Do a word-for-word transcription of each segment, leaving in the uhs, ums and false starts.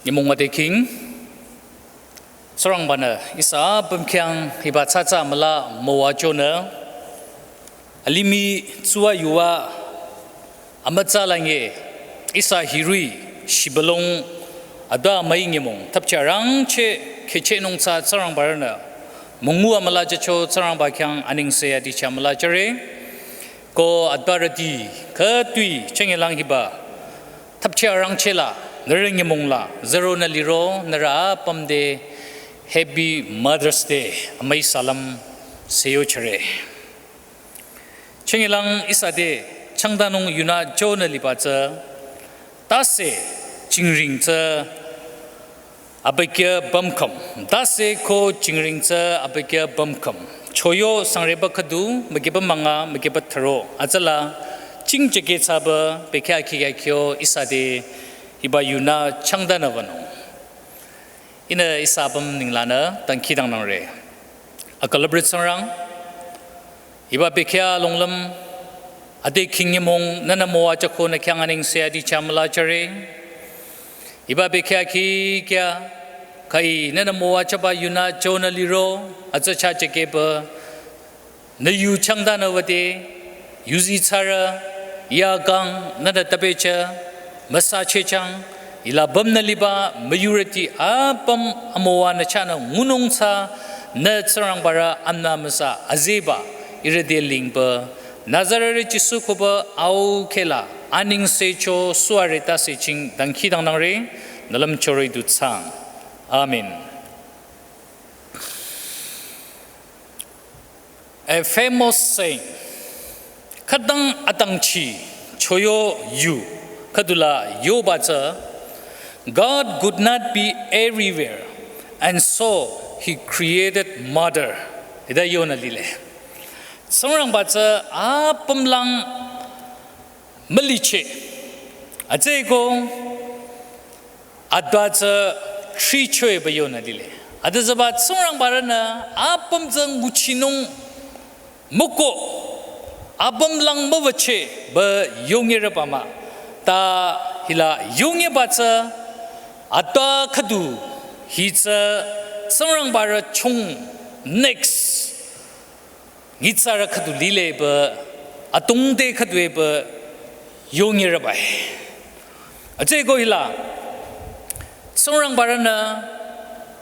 Nyümong müdheking, Tsingrangba-nü ihsa apüm khyang hiba tsatsa müla müwajünü, alimih tsuwa yuva amütsa lange ihsa hirui shibülung adua müi nyümong thapchi arangcheh khehchehnung tsü Tsingrangba-nü müngu amüla jücho Tsingrangba khyang anengse adichi amüla jüre. Ko adua rüti khütoi chengelang hiba thapchi arangcheh la, nührü nyümong la züronü liro, nührü apüm te Happy Mother's Day amüi salam seyochire. Chengelang ihsa te changdanung yunü jünü liba tsü, tase jingring tsü abükyü pümkhüm, tase ko jingring tsü abükyü pümkhüm. Choyo sangreba khüdu, mükiba münga, mükiba thüro. Atsüla, jingcheke tsaba, bekhyah kikya kyo ihsa te hiba yunü changdanü wünung. Ihnü ihsa apüm ninglangnü dangkhidangnangre. Akülüpre Tsingrang, hiba bekhyah longlüm, ade king nyümong nünü müwajüko nü khyang anengse adichi amüla jüre. Hiba bekhyah kikya, khüi nünü müwajüba yunü jünü liro, atsü chah jekeba, nü yu changdanü wüde, yuzi tsarü, yakang, nünü tabechah, müsachehchang, hila pümnü liba müyurüti apüm amüwanü chahnü ngunung tsü, nü Tsingrangba-nü amünü müsa azeba, ihrü te lingba, Nazareth Jisu koba au khehla, anengse cho suare tase jing dangkhidangnangre, nü lümcho roh-i du thsaang. Amen. A famous saying, khütang atangchi choyo yu, khüdula yoba tsü, "God could not be everywhere, and so he created mother." Hita yonü lile. Tsingrangba tsü apümlang mülicheh. Atsüko adua tsü thrichoe pü yonü lile. Adüzüba Tsingrangba-nü apüm tsü nguchinung müko apümlang müwücheh pü yongereba mah. Ta hila yongeba tsü adua khüdu hi tsü Tsingrangba-nü chung next nyitsarü khüdu lile pü, atungte khüdue pü yongereba-i. Atsüko hila, Tsingrangba-nü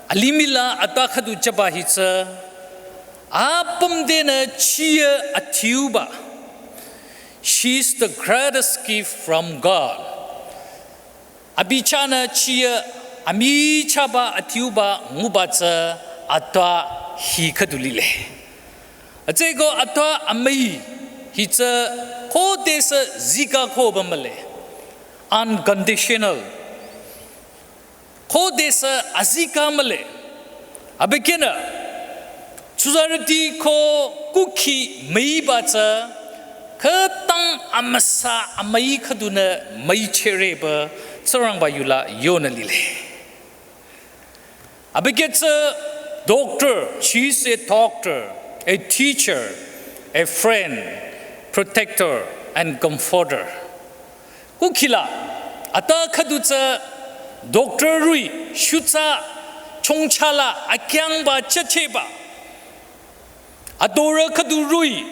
alimih la adua khüdu jüba hi tsü, apüm tenü chiya athiuba. She is the greatest gift from God. Abi chahnü chiya amichahba athiuba nguba tsü adua hi khüdu lile. Atsüko adua amüi hi tsü khodesü zika ko pü mühle. Unconditional. Khodesü azika mühle. Abükyünü, tsuzarüti ko kukhi müiba tsü, khütang amüsa amüi khüdunü müichehre pü, Tsingrangba yula yonü lile. Abükyü tsü doctor, she is a doctor, a teacher, a friend, protector, and comforter. Kukhi la, ata khüdu tsü doctor rui shutsa chongcha la akyangba chacheba. Adorü khüdu rui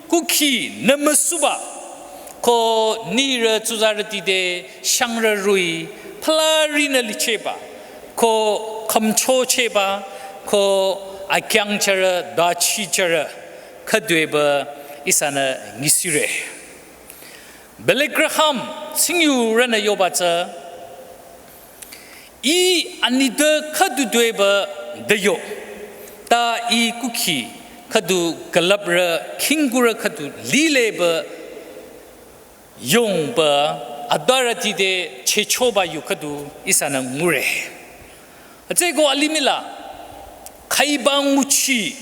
kukhi nü müsuba. Ko nirü tsuzarüti te shangrü rui palarinü licheba. Ko khümchocheba. Ko akyangcharü, dachichürü khüdue pü ihsanü nyisire. Billy Graham tsingyurünü yoba tsü, ih anitpü khüdu due pü deyo, ta ih kukhi khüdu külüprü khingkurü khüdu lile pü yong pü adarüti te chehchoba yu khüdu ihsanü ngure. Atsüko alimih la khüiba nguchi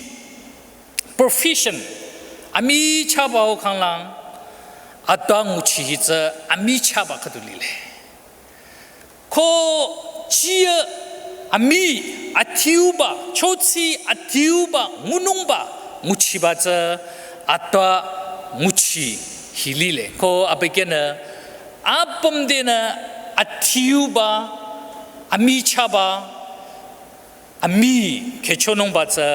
profession amichahba-o khanglang, ata nguchi hi tsü amichahba khüdu lile. Ko chiya amii athiuba, chotsü athiuba, ngunungba nguchiba tsü ata nguchi hi lile. Ko abükyünü apüm tenü athiuba, amichahba, ami khechonungba tsü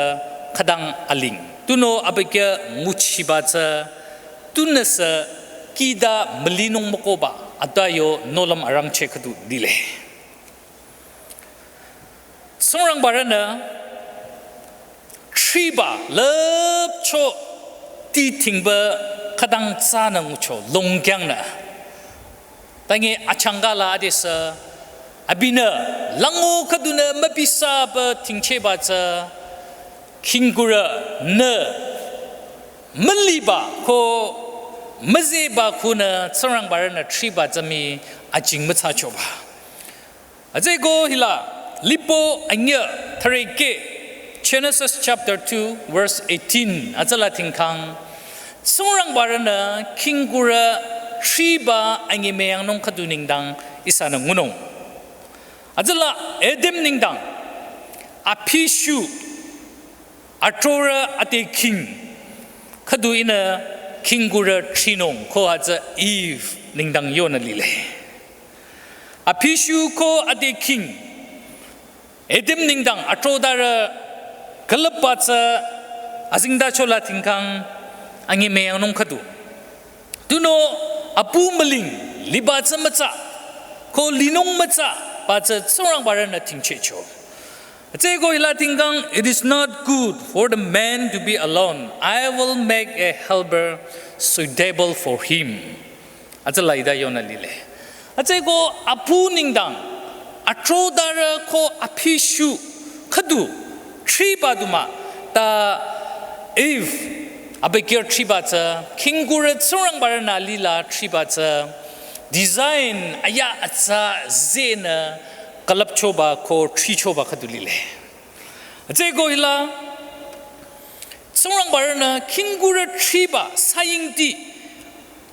khütang aling. Tunüo abükyü nguchiba tsü, tunüsü kihda mülinung mükohba, ata yo nohlüm arangcheh khüdu lile. Tsingrangbarünü thriba lüpcho ti thingba khütang tsünü ngucho longkyangnü. Tangi achangka la adesü abinü lango khüdunü müpisaba thingchehba tsü khingkurünü müliba ko müzehba khunü Tsingrangbarünü thriba tsü mii ajing müthsachoba. Hütsüeko hila Lipo anyüh thürekeh, Genesis chapter two verse eighteen, hütsüla tingkhang Tsingrangbarünü khingkurü thriba anyemüyangnung khüdu nengdang ihsanü ngunung. Hütsüla Adam nengdang apishu atrorü ade khing khüdu ihnü khingkurü thrinung ko hütsü Eve nengdang yonü lile. Apishu ko ade khing Adam nengdang atrodarü külüpba tsü azengtachola tingkhang anyemüyangnung khüdu. Tunüo apu müling liba tsü mütsa ko linung mütsaba tsü Tsingrangbarünü thingchehcho. Hütsüeko hila tingkhang, "It is not good for the man to be alone. I will make a helper suitable for him." Hütsüla ida yonü lile. Hütsüeko apu nengdang atrodarü ko apishu khüdu thriba du mah, ta Eve abükyü thriba tsü khingkurü Tsingrangbarünü alila thriba tsü design aya atsa zehnü külüpchoba ko thrichoba khüdu lile. Hütsüeko hila Tsingrangbarünü khingkurü thriba sayingti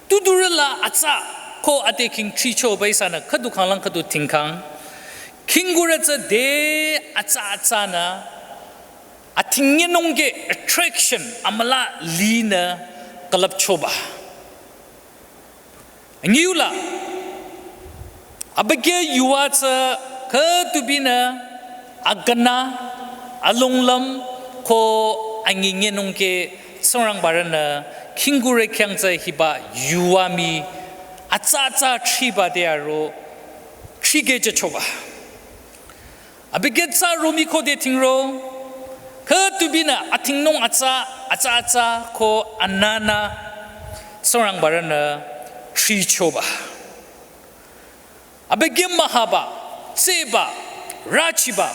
tudurü la atsa ko ade khing thrichoba ihsanü khüdu khanglang khüdu tingkhang. Khingkurü tsü de atsa atsanü athingyenungke attraction amüla linü külüpchoba. Anyiula abükyü yuva tsü khütubinü akünü, alonglüm ko anginyenungke Tsingrangbarünü khingkurü khyang tsü hiba yuva mii atsa atsa thriba te aro thrikehjüchoba. Abükyü tsü romih khode thingro, khütubinü athingnung atsa, atsa atsa ko anünü Tsingrangbarünü thrichoba. Abükyü mühaba, tsehba, rüchiba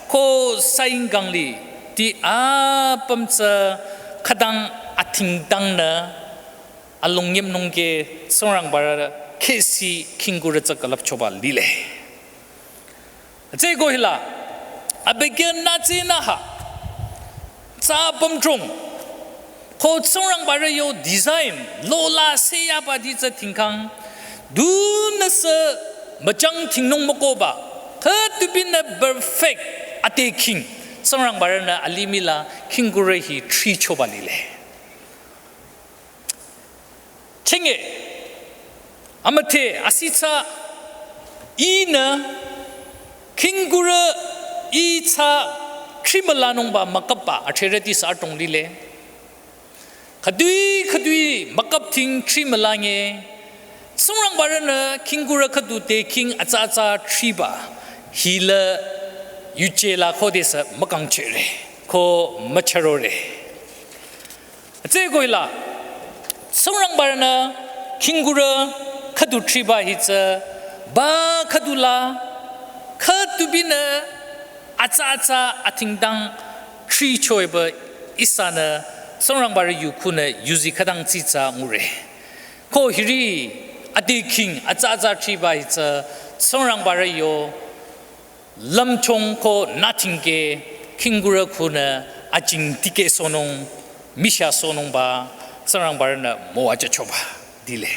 ko sayingkang li ti apüm tsü khütang athingtangnü alongyemnungke Tsingrangbarü khehsi khingkurü tsü külüpchoba lile. Hütsüeko hila abükyü nütsi nüha tsü apüm trong ko Tsingrangbarü yo design lola seyaba ti tsü tingkhang, dunüsü müchang thingnung mükohba khütubinü perfect ade khing Tsingrangbarünü alimih la khingkurü hi thrichoba lile. Chenge, amüdhe asithsa ihnü khingkurü ih tsü thrimülanungba müküpba athrerüti sü adrong lile. Khüdui khüdui müküp thing thrimülange, Tsingrangbarünü khingkurü khüdu te khing atsa atsa thriba hila yuje la khodesü mükangchehre ko müchürore. Hütsüeko hila Tsingrangbarünü khingkurü khüdu thriba hi tsü ba khüdula khütubinü atsa atsa athingtang thrichoba ihsanü Tsingrangbarü yu khunü yuzi khütang tsitsa ngure. Ko hiri ade khing atsa atsa thriba hi tsü Tsingrangbarü yo lümchung ko nütingke khingkurü khunü ajing tikehsohnung, mishasohnungba Tsingrangbarünü müwajüchoba lile.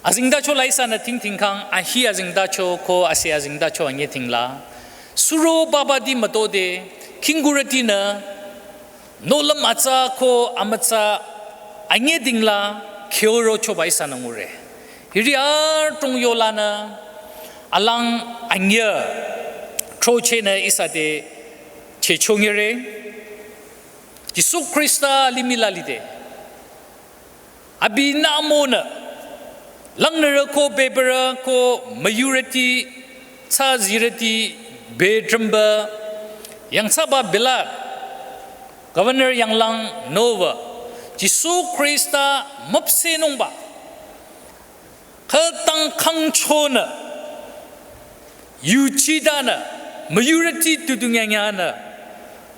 Azengtacho la ihsanü thingthingkhang ahi azengtacho ko ase azengtacho anyethingla, suro babati mütode khingkurütinü nohlüm atsa ko amütsa anyethingla khyorochoba ihsanü ngure. Hiri adrong yolanü Alang anyüh throchehnü ihsa te chechongere. Jisu Khrista limih la lide. Abi nü amonü. Langnürü ko bebürü ko müyurüti tsü zirüti bedrümba yangthsaba Pilate. Governor yanglang nüba. Jisu Khrista müpsehnungba. Khütang khangchonü, yuchidanü, müyurüti tudunyanyanü,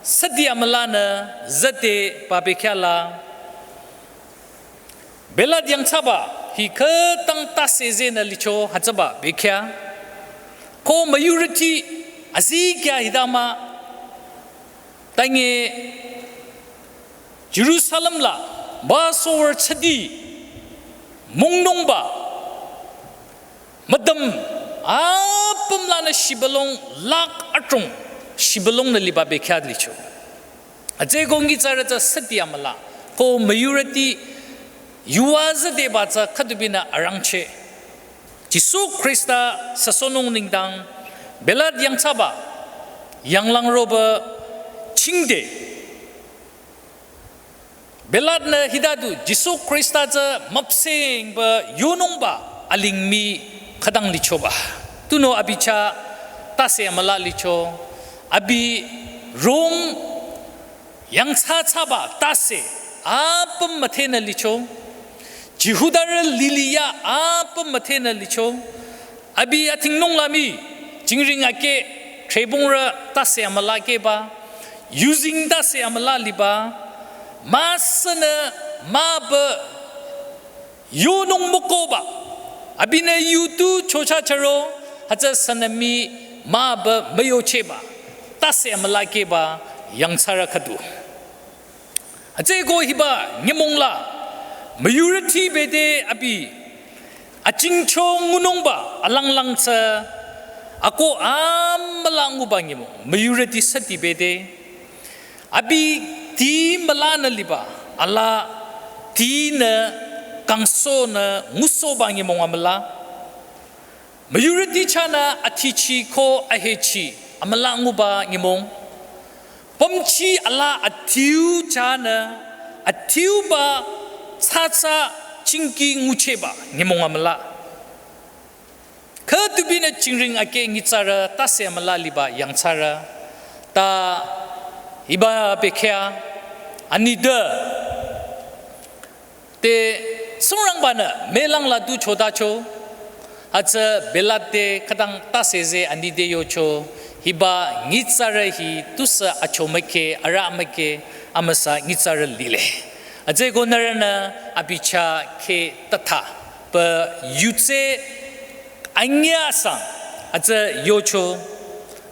süti amülanü, züte babekhyala. Pilate yangthsaba, hi khütang tase zenü licho hütsüba bekhyah. Ko müyurüti, azikyah hidama, tange Jerusalem la Passover chadi mungnungba müdüm apüm lanü shibülung lakh adrong shibülungnü liba bekhyah licho. Atsü ko nyitsarü tsü süti amüla ko müyurüti yuva züdeba tsü khüdubinü arangcheh. Jisu Khrista süsohnung nengdang Pilate yangthsaba yanglang roba chingde. Pilate nü hita du Jisu Khrista tsü müpsehba yonungba aling mii khütang lichoba. Tunüo abi chah tase amüla licho. Abi Rom yangthsa thsaba tase apüm müthehnü licho. Jihudarü liliya apüm müthehnü licho. Abi athingnung la mii jingring akeh threbongrü tase amüla kehba. Yuzeng tase amüla liba. Müsünü mübü yonung mükohba. Abinü yutu chocha charo hütsü sünü mii mübü müyochehba. Tase amüla kehba yangthsarü khüdu. Atsü ko hiba nyümong la müyurüti bete abi achingcho ngunungba alanglang tsü ako amüla nguba nyümong müyurüti süti bete abi ti mülanü liba ala tinü kangsohnü ngusohba nyümong amüla. Müyurüti chahnü athichi ko ahechi amüla nguba nyümong. Pümchi ala athiu chahnü athiuba tsatsa chingki nguchehba nyümong amüla. Khüdubinü jingring akeh nyitsarü tase amüla liba yangthsarü. Ta hiba bekhyah anide te Tsingrangbanü mülang la du chotacho. Hütsü Pilate te khütang tase ze anide yocho. Hiba nyitsarü hi tusü achomükeh, aramükeh, amüsa nyitsarü lile. Atsü ko nührünü abi chah kheh tatha pü yutse anyüh asang atsü yocho.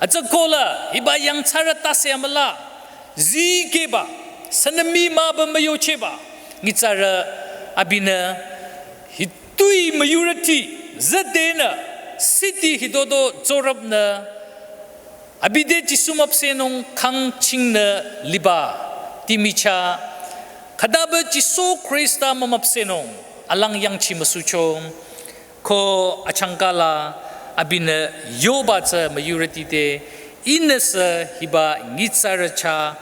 Atsü ko la hiba yangthsarü tase amüla zikehba, sünü mii mübü müyochehba, nyitsarü abinü hitoi müyurüti züdenü siti hitodo zorüpnü abi te Jisu müpsehnung khangchingnü liba ti michah khütaba Jisu Khrista mümüpsehnung alang yangchi müsucho. Ko achangka la abinü yoba tsü müyurüti te ihnüsü hiba nyitsarü chah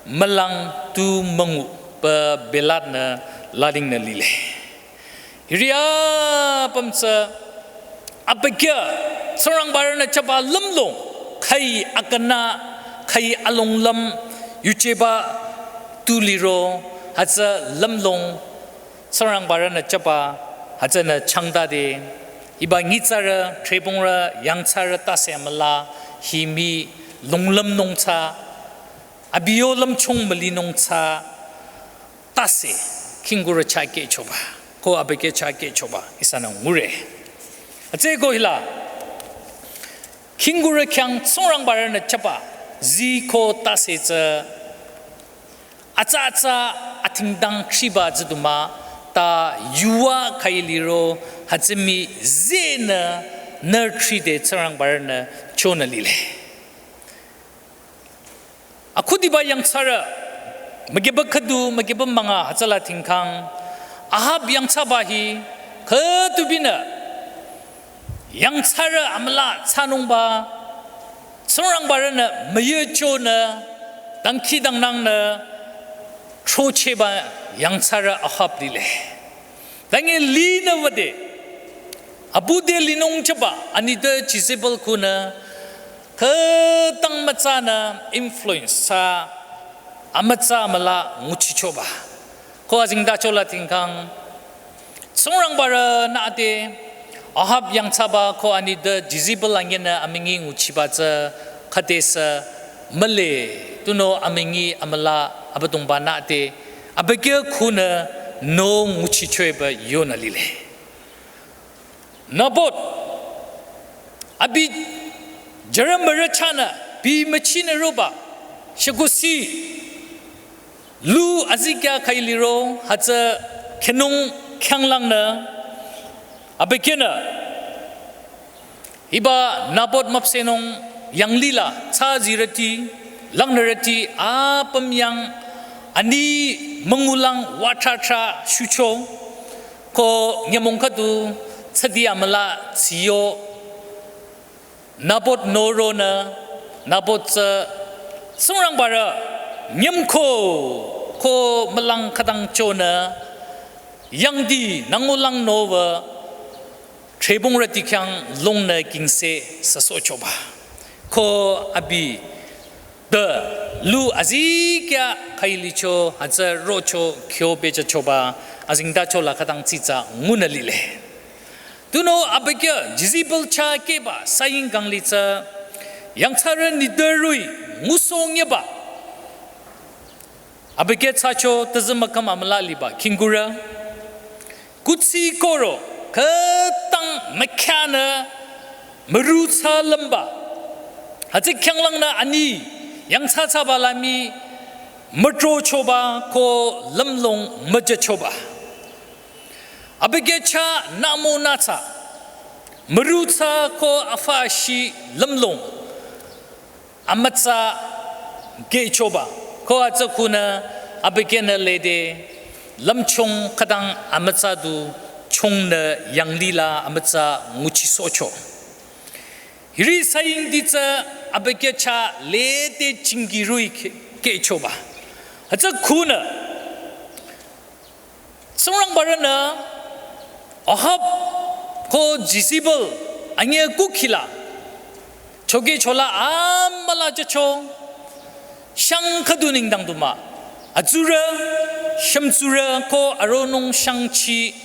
mülang tu müngu pü Pilate nü lalingnü lile. Hiri apüm tsü abükyü Tsingrangbarünü chaba lümlong khüi akünü khüi alonglüm yucheba tu liro hütsü lümlong Tsingrangbarünü chaba hütsünü changtade hiba nyitsarü threbongrü yangthsarü tase amüla hi mii longlümnung tsü abi yo lümchung mülinung tsü tase khingkurü chah kehchoba ko abükyü chah kehchoba ihsanü ngure. Atsü ko hila khingkurü khyang Tsingrangbarünü chaba zi ko tase tsü atsa atsa athingdang thriba tsü du mah ta yuva khüi liro hütsü mii zenü nührü thride Tsingrangbarünü chonü lile. Akhudiba yangthsarü mükyüba khüdu mükyüba münga hütsüla thingkhang Ahab yangthsaba hi khüdubinü yangthsarü amüla thsanungba, Tsingrangbarünü müyüchonü, dangkhidangnangnü, throchehba yangthsarü Ahab lile. Tangi linü wüde, abude linung chaba, anitpü Jezebel kunü, khütang mütsanü influence thsa, amütsa müla nguchichoba. Ko azengtachola tingkang, Tsingrangbarünü ade, Ahab yangthsaba ko anitpü Jezebel anyinü amünyi nguchiba tsü khütesü mühle, tunüo amünyi amüla Abüdongbanü ade, abükyü kunü nü nguchichoba yonü lile. Nabot, abi jümürü chahnü, bi müchinü roba, shükuhsi, lu azikyah khailiro, hütsü khenung khyanglangnü, abükyünü, hiba Nabot müpsehnung yanglila, thsazirüti, langnürüti, apüm yang, ani müngulang wathatra shucho, ko nyümong khüdu, thsadi amüla tsiyo, Nabot noronü, Nabot tsü, Tsingrangbarü, nyümko, ko mülang khütang chonü, yangdi, nüngulang nowü, threbongrüti khyang longnü kingse süsohchoba. Ko abi, de, lu azikyah khailicho, hütsü rocho, kyo bejachoba, azengtachola khütang tsitsa ngunü lile. Tunüo abükyü Jezebel chah keba saying kangli tsü, yangthsarü nitpü roh-i ngusohnyüba. Abükyü thsacho tüzü mükam amüla liba khingkurü. Kuthsi koro khütang mükyanü müru thsa lümba. Hütsü khyanglangnü ani yangthsa thsaba la mii mütrochoba ko lümlong müjachoba. Abükyü chah nümo nüthsa, müru thsa ko afashi lümlong, amütsa gechoba, ko hütsü kunü abükyünü lede, lümchung khütang amütsa du chungnü yanglila amütsa nguchisohcho. Hiri saying di tsü abükyü chah lede chingi roh-i ke-, kechoba. Hütsü kunü, Tsingrangbarünü Ahab ko Jezebel anyi kukhila, chokechola amüla jacho, shang khüdu nengdang du mah, atsurü, shümtsurü ko aronung shangchi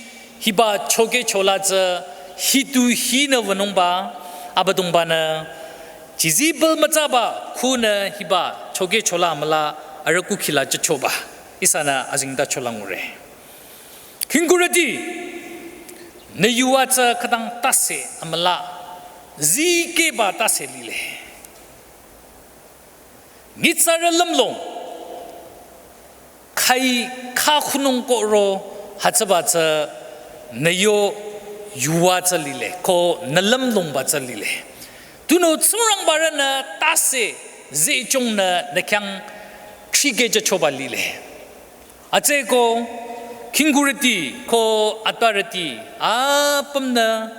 hiba chokechola tsü hitu hinü wünungba, Abüdongbanü, Jezebel mütsaba kunü hiba chokechola amüla arüh kukhila jachoba. Ihsanü azengtachola ngure. Khingkurüti, nü yuva tsü khütang tase amüla, zikehba tase lile. Nyitsarü lümlong, khai khakhunung koro hütsüba tsü nü yo yuva tsü lile, ko nü lümlongba tsü lile. Tunüo Tsingrangbarünü tase zehchongnü nü khyang thrike jachoba lile. Hütsüeko, khingkurüti ko atparüti apümnü,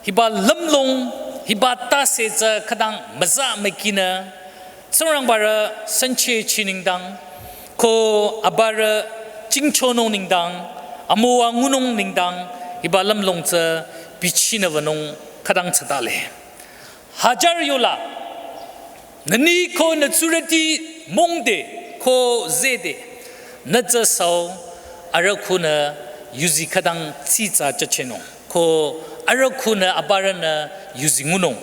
hiba lümlong, hiba tase tsü khütang müza mükinü, Tsingrangbarü sanchehchi nengdang, ko abarü jingchonung nengdang, amüwa ngunung nengdang, hiba lümlong tsü bichinü wünung khütang tsütale. Hajar yola, nü ni ko nü tsurüti mongde ko zehde, nü tsü süo arüh kunü yuzi khütang tsitsa jachehnung, ko arüh kunü abarünü yuzi ngunung.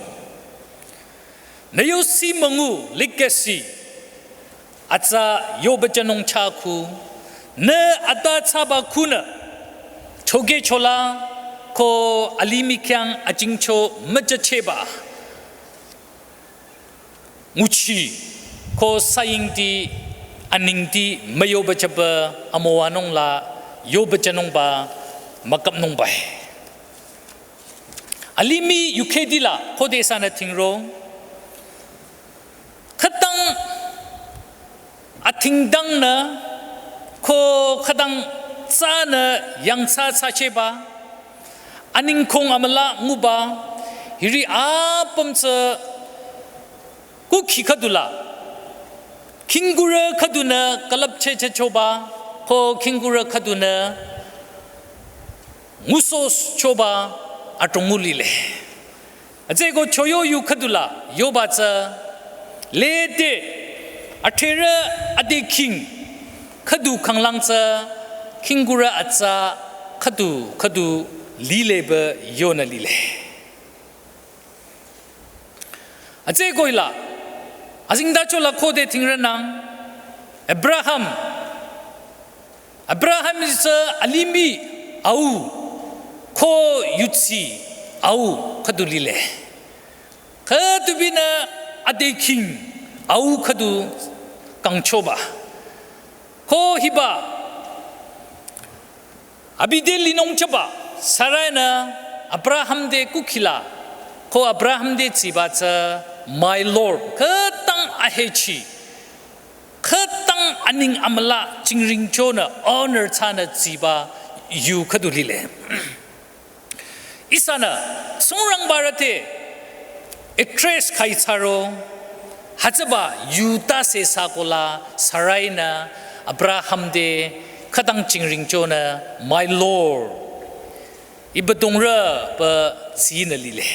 Nü yo si müngu legacy, atsa yoba jünung chah khu, nü ata thsaba kunü, chokechola ko alimih khyang ajingcho müjachehba. Nguchi ko sayingti, aningti müyoba jüba amüwanung la yoba jünungba mükapnungba. Alimih yukhedila khode ihsanü thingro, khütang athingdangnü ko khütang tsanü yangthsa thsachehba, aningkong amüla nguba, Hiri apüm tsü kukhi khüdula khingkurü khüdunü külüpchehchehchoba, ko khingkurü khüdunü ngusohchoba adrong ngu lile. Hütsüeko choyo yu khüdula yoba tsü lede adhrerü adekhing khüdu khanglang tsü khingkurü atsa khüdu khüdu lileba yonü lile. Hütsüeko hila azengtachola khode thingrünang Abraham. Abraham tsü alimih au ko yudsi au khüdu lile. Khüdubinü adekhing au khüdu kangchoba. Ko hiba abi te linungchoba Sarai-nü Abraham te kukhila, ko Abraham te tsiba tsü my lord, khütang ahechi, khütang aning amüla jingringchonü honor thsanü tsiba yu khüdu lile. Ihsanü Tsingrangbarü te address khai thsaro, hütsüba yu tase sakola Sarai-nü Abraham te khütang jingringchonü my lord, Abüdongrü pü tsinü lile.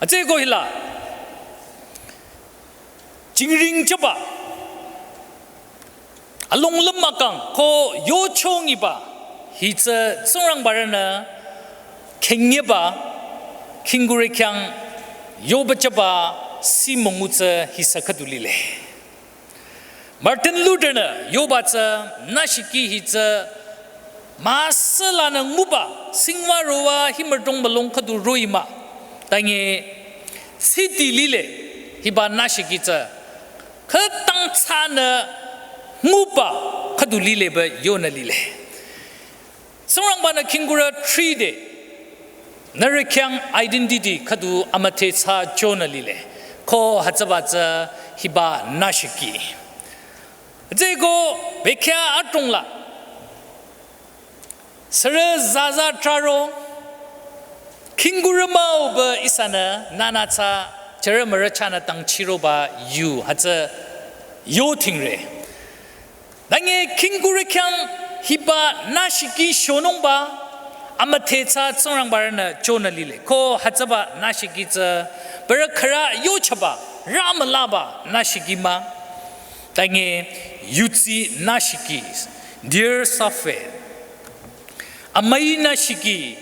Hütsüeko hila jingringchoba alonglüm akang ko yochongiba hi tsü Tsingrangbarünü khengyeba khingkurü khyang yobachoba simüngu tsü hisü khüdu lile. Martin Luther-nü yoba tsü nüshiki hi tsü müsülanü nguba singwa rowa himürdrong mülung khüdu roh-i mah. Tange city lile hiba nüshiki tsü khütang thsanü nguba khüdu lileba yonü lile. Tsingrangba-nü khingkurü three de nührü khyang identity khüdu amüdhe thsachonü lile. Ko hütsüba tsü hiba nüshiki. Hütsüeko bekhyah adrongla sürü zaza traro khingkurü mah-o pü ihsanü nünü tsü jümürü chahnü tangchiroba yu hütsü yo thingre. Tange khingkurü khyang hiba nüshiki shonungba amüdhe thsa Tsingrangbarünü chonü lile. Ko hütsüba nüshiki tsü bürü khürü yochaba ramülaba nüshiki mah. Tange yudsi nüshiki, tears of faith. Amüi nüshiki,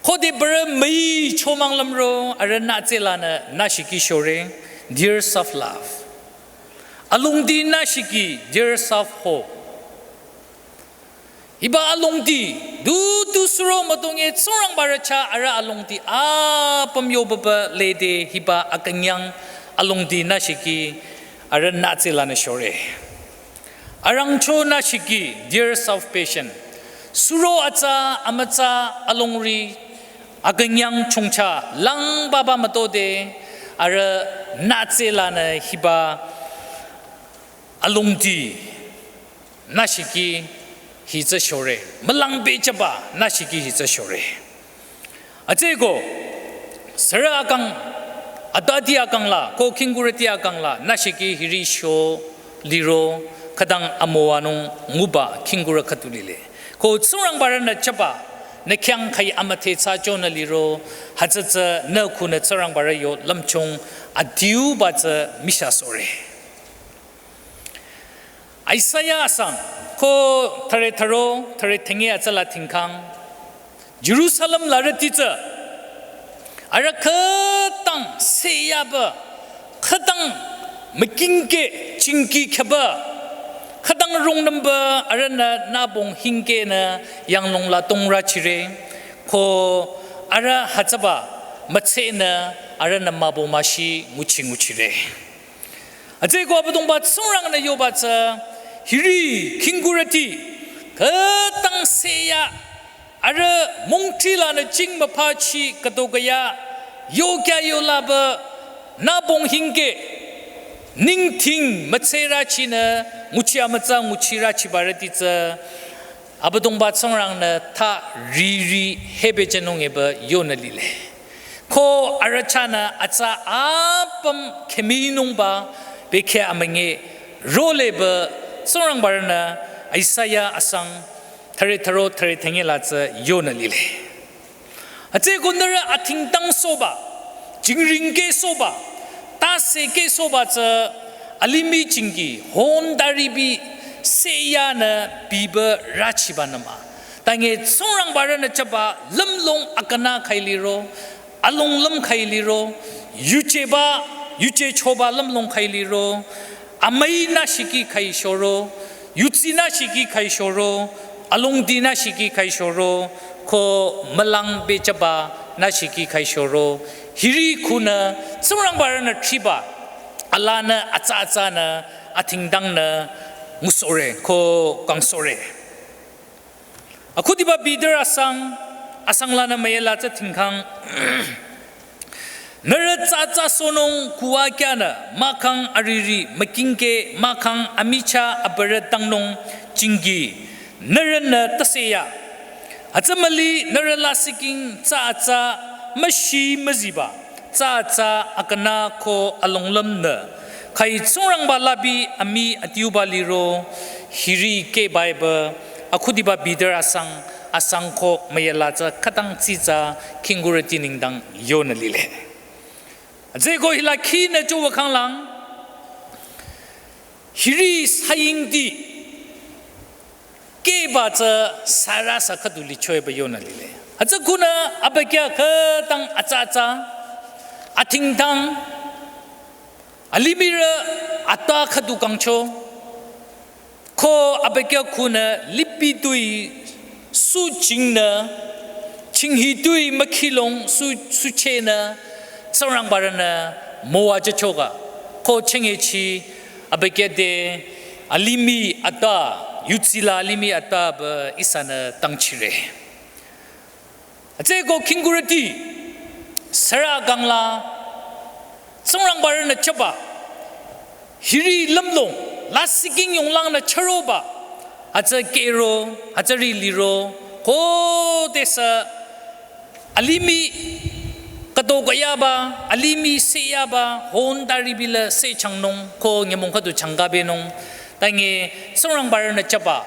khode bürü müi chomang lümro arüh nütselanü nüshiki shore, tears of love. Alongdi nüshiki, tears of hope. Hiba alongdi du du suro müdonge Tsingrangbarü chah arüh alongdi apüm yobaba lede hiba akünyang alongdi nüshiki arüh nütselanü shore. Arangcho nüshiki, tears of passion. Suro atsa amütsa alongri akünyang chongcha langbaba mütode arüh nütselanü hiba alongdi nüshiki hi tsü shore. Mülang pehjüba nüshiki hi tsü shore. Hütsüeko sürü akang, atati akangla ko khingkurüti akangla nüshiki hiri sho liro khütang amüwanung nguba khingkurü khüdu lile. Ko Tsingrangbarünü chaba nü khyang khai amüdhe thsachonü liro hütsü tsü nü khunü Tsingrangbarü yo lümchung adiuba tsü michah sore. Isaiah asang ko thüre thüro thüre thüngi atsala thingkhang Jerusalem larüti tsü arüh khütang seyaba, khütang mükingke chingki khaba, khütang rungnümba arühnü nübong hingkenü yanglong la tongrachire, ko arüh hütsüba mütsenü arühnü mübü müshi nguchi nguchire. Hütsüeko Abüdongba Tsingrang-nü yoba tsü hiri khingkurüti khütang seya arüh mungthrilanü jing müphachi khütokaya yokya yolaba nübong hingke ningting mütserachinü nguchi amütsa nguchirachibarüti tsü Abüdongba Tsingrang-nü ta riri hebe jünung eba yonü lile. Ko arüh chahnü atsa apüm khüminungba bekhyah amünyi roleba Tsingrangbarünü Isaiah asang thüre thüro thüre thünye la tsü yonü lile. Hütsüeko nührü athingtang sohba, jingring keh sohba, tase keh sohba tsü alimih jingki hon taribi seyanü biba rüchiba nü mah. Tange Tsingrangbarünü jüba lümlong akünü khüi liro, alonglüm khüi liro, yujeba, yuje choba lümlong khüi liro, amüi nü shiki khüi shoro, yutsi nü shiki khüi shoro, alongdi nü shiki khüi shoro, ko mülang bejüba nü shiki khüi shoro. Hiri khunü Tsingrangbarünü thriba, alanü atsa atsanü athingtangnü ngusohre ko kangsohre. Akhudiba Peter asang, asang lanü müyela tsü thingkhang. Nührü tsü atsa sohnung kuwa kyanü mahkhang ariri mükingkeh mahkhang amichah abürü tangnung jingki nührünü tase ya. Hütsü müli nührü lasihking tsü atsa müshi müziba, tsü atsa akünü ko alonglümnü khüi Tsingrangba labi amii adiuba liro. Hiri keh Bible akhudiba Peter asang, asang ko müyela tsü khütang tsitsa khingkurüti nengdang yonü lile. Hütsüeko hila khinü chowa khanglang, hiri sayingdi kehba tsü sürüsü khüdu lichoeba yonü lile. Hütsü khunü abükyü khütang atsa atsa, athingtang, alimihrü atsa khüdu kangcho, ko abükyü khunü lipi tui su jingnü, jinghi tui mükhilong su, su chenü, Tsingrangbarünü müwajüchoka, ko chengechi abükyü te alimih atsa, yutsila alimih atsa ba ihsanü tangchire. Hütsüeko khingkurüti, sürü akang la, Tsingrangbarünü jüba, hiri lümlong, lasihking yonglangnü chüroba, hütsü kehro, hütsüri liro, khodesü alimih khüto kayaba, alimih seyaba, hon taribi la seh changnung, ko nyümong khüdu changkabenung, tange Tsingrangbarünü jüba,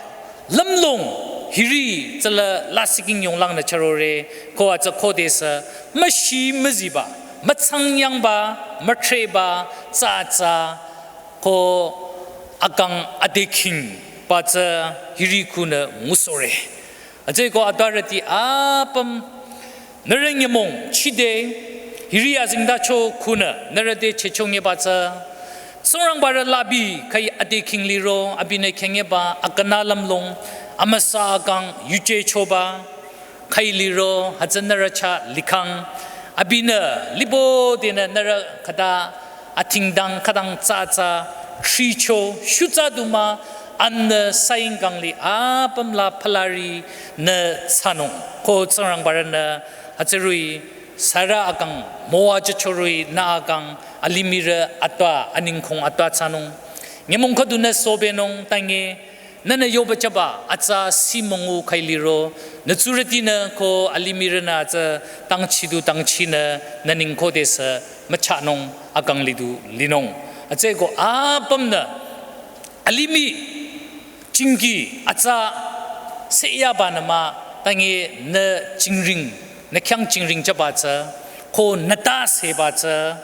lümlong hiri tsüla lasihking yonglangnü chürore, ko hütsü khodesü müshi müziba, mütsangyangba, müthreba, tsü atsa, ko akang adekhingba tsü hiri khunü ngusohre. Hütsüeko atwarüti apüm, nührü nyümong chide, hiri azengtacho khunü nührü te chehchonyiba tsü, Tsingrangbarü labi khüi adekhing liro, abinü khenyiba akünü lümlong, amüsa akang, yuje choba khüi liro, hütsü nührü chah likhang, abinü libo denü nührü khüta athingtang khütang tsü atsa thricho, shutsa du mah, anü sayingkang li apüm la phalari nü thsanung, ko Tsingrangbarünü hütsüri sürü akang müwajüchori nü akang alimihrü atsa, aningkhong atsa thsanung. Nyümong khüdunü sobenung, tange nühnü yoba jüba atsa si müngu khüi liro, nü tsurütinü ko alimihrünü atsa tangchi du tangchinü nü neng khodesü müchahnung akang lidu linung. Hütsüeko apümnü alimih jingki atsa seyabanü mah, tange nü jingring, nü khyang jingring jüba tsü, ko nü taseba tsü,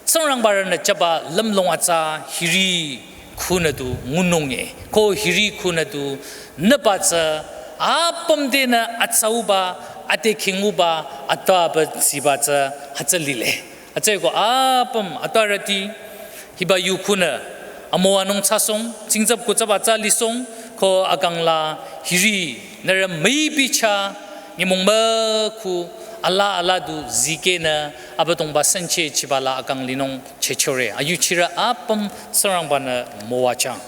Tsingrangbarünü jüba lümlong atsa hiri khunü du ngunung e, ko hiri khunü du nüba tsü, apüm denü atsauba, adekhinguba, ataba ziba tsü hütsü lile. Hütsüeko apüm atwarüti, hiba yu khunü amüwanung thsasohng, tsingtsap kutsap atsa lisohng, ko akang la hiri nührü müipi chah, nyümong mükhu, ala ala du zikehnü, Abüdongba senche chiba la akang linung chehchore. Ayuchirü apüm Tsingrangbanü müwajüng.